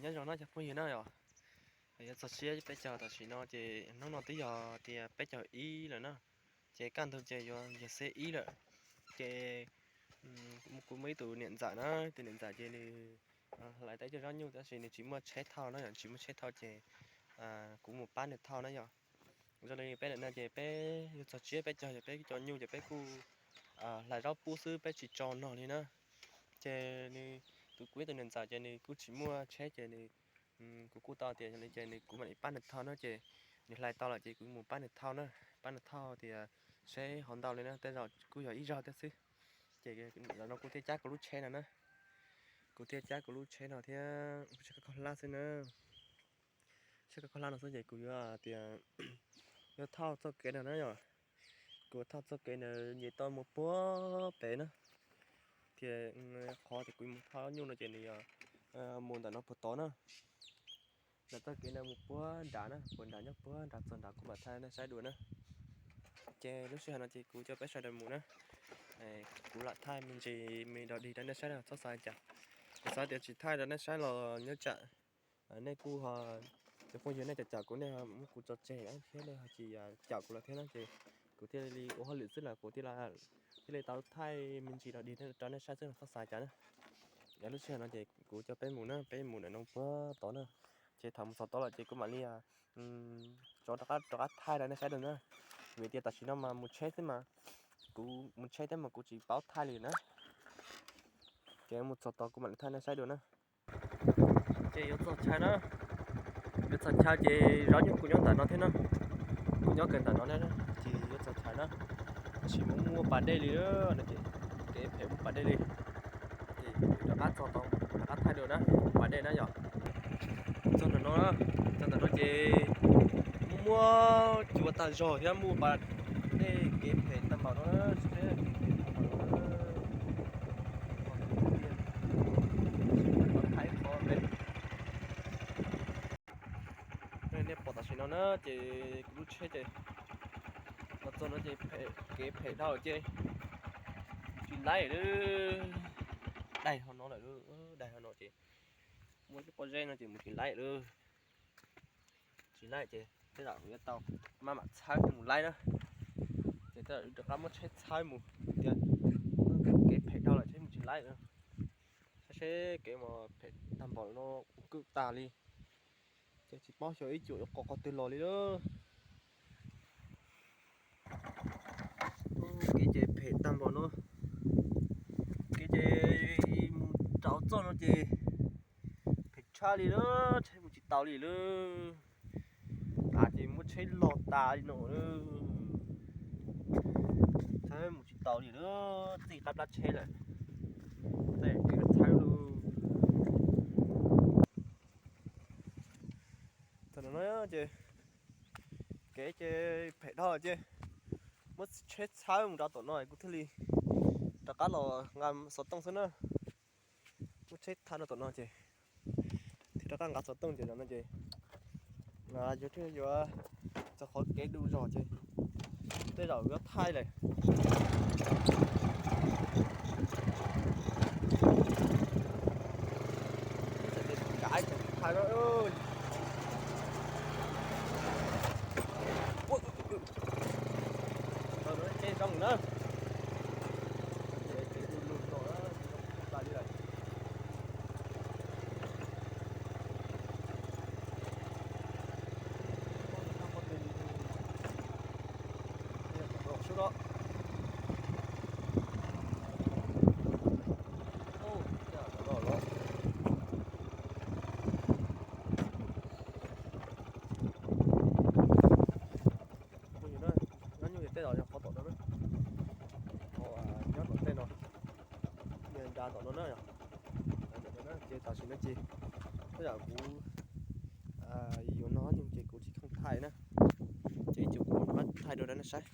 Nyob zoo no cov phooj ywg na yom, yuav txog tsiab peb caug tam sim no ces hnub no twb yog tias peb caug ib lawm na, ces kaj ntug ces yuav yog xiab ib lawm. Ces kuv muaj ib tus niam ntxawm na, tus niam ntxawm ces nws hlais tau cov zaub nyuj tab sis nws tsis muaj tsheb thauj na yom, tsis muaj tsheb thauj ces kuv mus pab nws thauj na yom. Zoo li peb lawm no ces peb yuav txog tsiab peb caug ces peb cov nyuj ces peb kuj hlais zaub pub xwb, peb tsis tso nog li na. Ces nws, tus kuv ib tus niam ntxawm ces nws kuj tsis muaj tsheb ces nws, kuv kuj tau tias yog li ces nws, kuv mam li pab nws thauj na, ces nws hlais tau lawm ces kuv mus pab nws thauj na, pab nws thauj tias seb hov ntau li na, tej zaum kuj yog ib zaug thiab xwb. Ces zaum no kuv thiaj cab kuv lub tsheb no na, kuv thiaj cab kuv lub tsheb no thiab kuv tsheb koj hlab xwb na, tsheb koj hlab no xwb ces kuv yuav tias yuav thauj txoj kev no na yom. Kuv thauj txoj kev ntawd nce toj mus puag pem na, thiab qhov tias kuv mus thauj nyuj no ces nws yog mus ntawm no puag tod na, ntawm txoj kev ntawd mus puag nrad na, puag nrad nyob puag nrad txog nrad kuv mam thaij nej saib dua na. Ces lub sij hawm no ces kuv coj peb sawv daws mus na, kuv lam thaij me ntsis me dog dig rau nej saib na, txhob xav cas. Kuv xav tias tsis thaij rau nej saib los nyob tsam nej kuj, cov phooj ywg nej cov caum kuv, nej muab kuv tso tseg thiab nej ho tsis caum kuv lawm thiab na, ces kuv thiaj li ua hauj lwm xwb los kuv thiaj li tau thaij me ntsis dog dig rau nej saib xwb, txhob xav cas na. Lub sij hawm no ces kuv coj peb mus na, peb mus ntawm no puag tod na, ces thaum mus txog tod lawm ces kuv mam li rov qab, rov qab thaij rau nej saib dua na. Vim tias tam sim no mas mus tsheb xwb mas, kuv mus tsheb thiab mas kuv tsis paub thaij li na. Ces mus txog tod kuv mam li thaij nej saib dua na. Ces yuav txog chaw na, yuav txog chaw ces zaub nyuj kuj nyob ntawm no thiab na, kuj nyob kawg ntawm no na, ces yuav txog chaw na, tab sis mas muaj pas dej li no ces kev phem muaj pas dej li. Ces rov qab txog tod rov qab thaij dua na, pas dej na yom. Txog ntawm no, txog ntawm no ces muaj cua tag zog thiab muaj pas dej, kev phem tag npaum no, kev phem tag npaum no. Nej pom tam sim no na ces kuv lub tsheb ces los txog no ces kev phem dhau ces tsis laib lawm. Daig ho no lawm, daig ho no ces muaj lub pob zeb no ces mus tsis laib lawm. Tsis laib ces tej zaum yuav tau maj mam txhawb thiab mus laib na. Ces tej zaum rov qab muab tsheb txhawb mus tias kev phem dhau lawm tsheb mus tsis laib lawm. Saib seb kev mas phem tag npaum no, kwj tag li. Ces tsis paub xyov ib cuam yuav qos qhov twg los li lawm. Kev ces phem tag npaum no, kev ces mus rau txoj no ces phem tshaj li lawm, tsheb mus tsis taus li lawm. Av ces muab tsheb log tas li no lawm, tsheb mus tsis taus li lawm, txij qab plab tsheb lawm. Tej tsheb lawm. Thaum no ces kev ces phem dhau ces muab tsheb txhawb mus rau tom no kuv thiaj li rov qab los nqa xov tooj xwb na. Muab tsheb txhawb rau tom no ces thiaj rov qab nqa xov tooj ces no ces yuav, yuav txog qhov kev du zog ces tej zaum yuav thaij lawm. Ib txhais tes thaij no. Ces zoo na. Ces du lug no, tsis zoo tas li lawm. Sub no. Nyob nyuj tej zaum yog qhov tom no na, nyob tom tej no, nyob nra tom no na yom. Ces tam sim no ces tej zaum kuv yuav noj nyuj ces kuv tsis khoom thaij na, ces ib chim kuv mam thaij dua rau nej saib.